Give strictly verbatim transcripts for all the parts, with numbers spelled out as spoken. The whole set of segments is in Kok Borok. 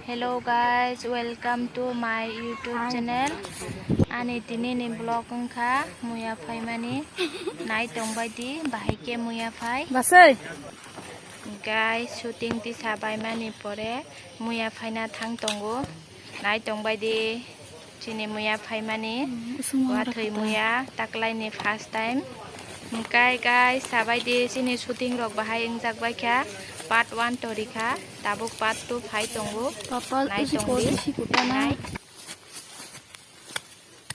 Hello guys, welcome to my YouTube channel. Ani tini ni vlog wngkha muya phaimani. Nai tongbai di, bahai khe muya phai. Basai. Guys, shooting tisa baimani pore muya phaina thang tongo. Nai tongbai di. Chini muya phaimani, wathwi muya taklaini first time. Hwnkhe guys, sabai di chini shooting rok bahai wngjak bai kha, part one to rikha, tabuk part two phai tongo. Nai tong di. Nai.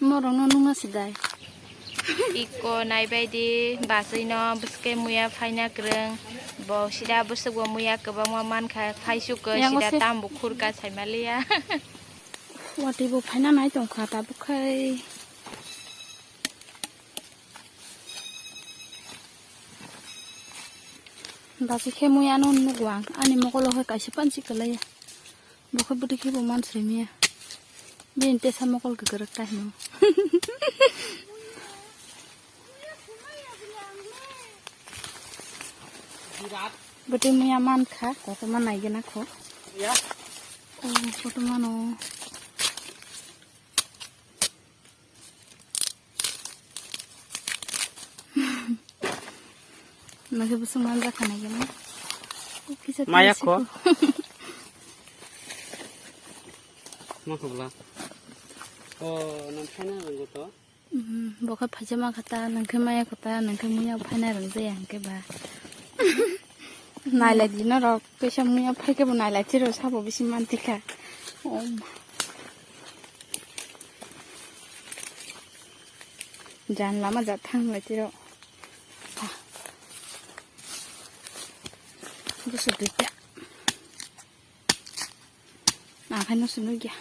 Morokno nungna sidai. Iko naibai di, basui no bwswk muya phaina kwrwng, bo sida bwswk bo muya kwbangma mankha, phaisuk sida tambo khurka saimaliya. Watwi bo phaina nai tongkha tabuk khai. Basi khe mui ano nugo ang, ani mokolo hai kaisa panchi kwlaiya. Bo khe bwtwi khe bo mansri miya. Bini tesa mokol kwkwrwk ta hino. Bwtwi muya mankha, kotorma naigena kho. Oh, kotorma no. Nokhe bwswk manjak kha naigena. Maya kho. Ma kho bla. Oh, nang phaina rwngwi to. Bo khe phaisa ma kha ta, nang khe maya kho ta, nang khe muya phaina rwng jaya hwnkhe ba. Nailai di norok, kaisa muya phai khe bo nailai tiro sabo bisi manti kha. Oh. Jan lama ja thang lai tiro. Busu duita. Ang khai no sunu gya.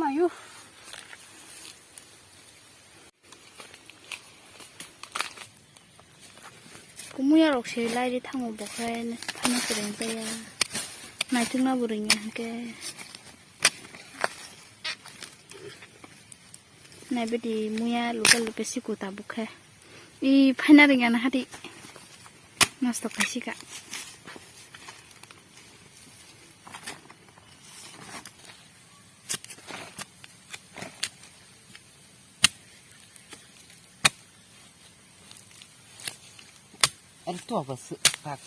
Mayu. Kumuya rok se lai ri thango bo khe phano kwrwng jaya. Naithokna bo rwngya hwnkhe. Naibadi muya lupa lupa siko tabuk khe. I phaina rwngya na hadi. Nosto khaisika. Ari to ba su pak.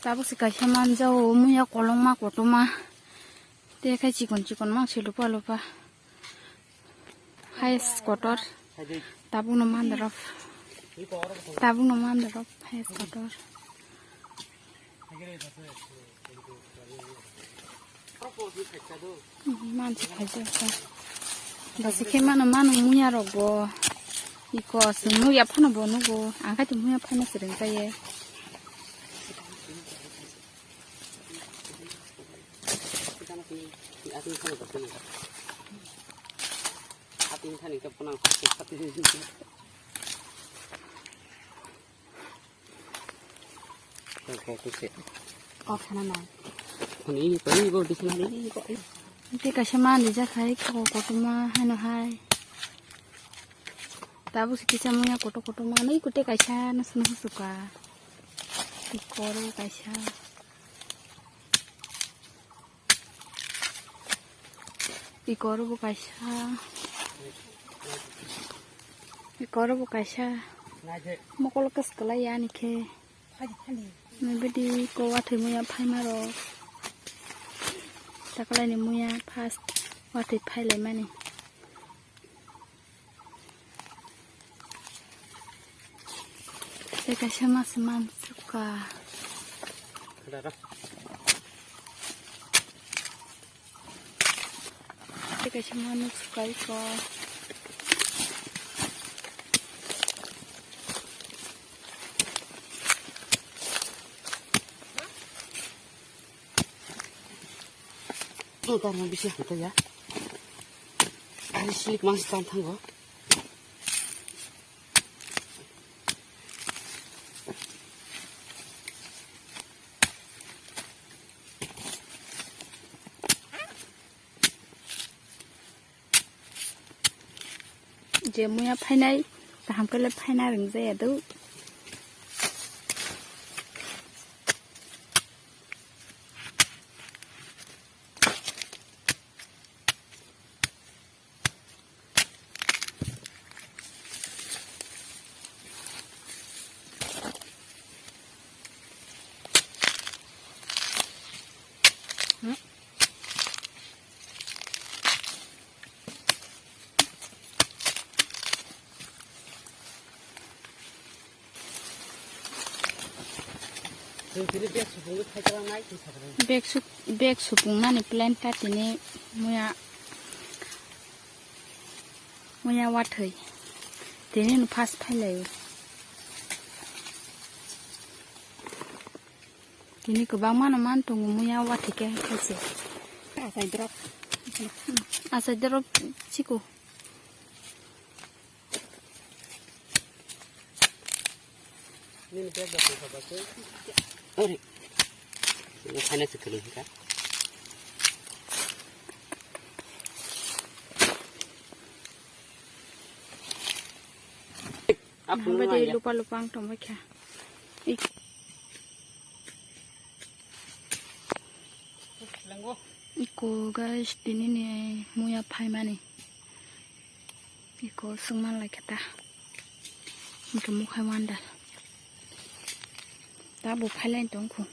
Tabuk se kaisa manjao, muya kolokma kotorma. Te khai chikon chikon mang se lupa lupa. Highest kotor. Tabuk no mandaro. Tabuk no mandaro highest kotor. Mansi khaijak kha. Basi khe mano, mano muya rok bo. Iko aswk nukya phano bo nugo. Ang khe tong muya phano swrwng kha ye. Kok kok se. Kok sana na. Ani ini ko ini ko di sana ini ko. Tei kaisa manrijak hai kok kotorma hano hai. Tabuk se kisa muya kotor kotorma nai kute kaisa no sunu suka. Ikoro kaisa. Ikoro bo kaisa. Ikoro bo kaisa. Mokol kas kalai ani khe. Nabidi ko wathwi muya phaima rok. Takalai ni muya first wathwi phailaimani. Tei kaisa mas mansukha. Kaisa manuk sukai ko. Ang tarma bisi hangkha ya. Ari silik mangsi tang thango. Je muya phainai, kaham khe le phaina ringjaya do. Bag su-, bag supung nani plan ta tini muya, muya wathwi. Tini no first phailaio. Tini kwbangma no man tongo muya wathwi khe khaise. Achai drop. Achai drop chiko. Nini bag da tongkha ba se. Ori. Ini sana sekali kita. Apa Bade lupa lupa ang tong kha. Ik. Iko guys, tini ni muya phaimani. Iko sungman lai khe ta. Hingke mukhai wanda. Ta bo phailaini tongkhu.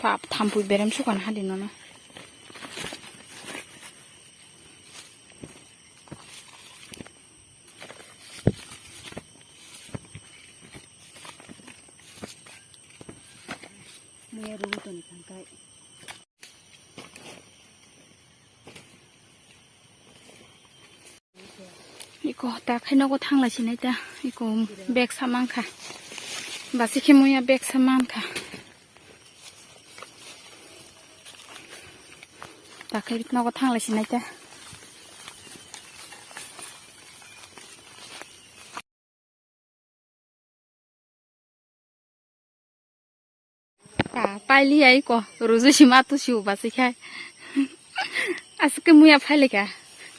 Pap thampui berem sukan hadi nono. Muya rwgwi toni thangkai. Iko ta khai nogo thanglai sinai ta. Iko bag sa mankha. Basi khe muya bag sa mankha. Ta khai nogo thanglai sinai ta. Ta paili ai ko, ruju sima tu siu basi khai. Asike muya phaile ka.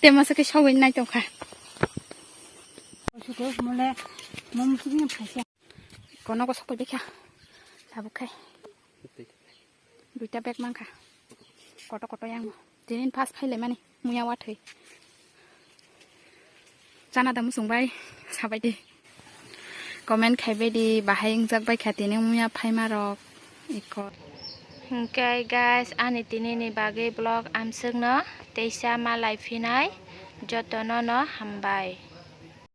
Te masa ke sawin nai tongkha. Suko mole mom sini phaisa. Kono ko sokoi bekha. Tabuk khai. Duita bag mankha. Koto koto yang. Tinin pas phaile mani. Muya wathwi. Chana da musung bai. Sabai di. Comment khai bai di. Bahai wngjak bai kha tini muya phaima rok. Iko. Hingke guys, ani tini ni bagwi vlog amswk no. Teisa malai phinai. Joto no no hambai.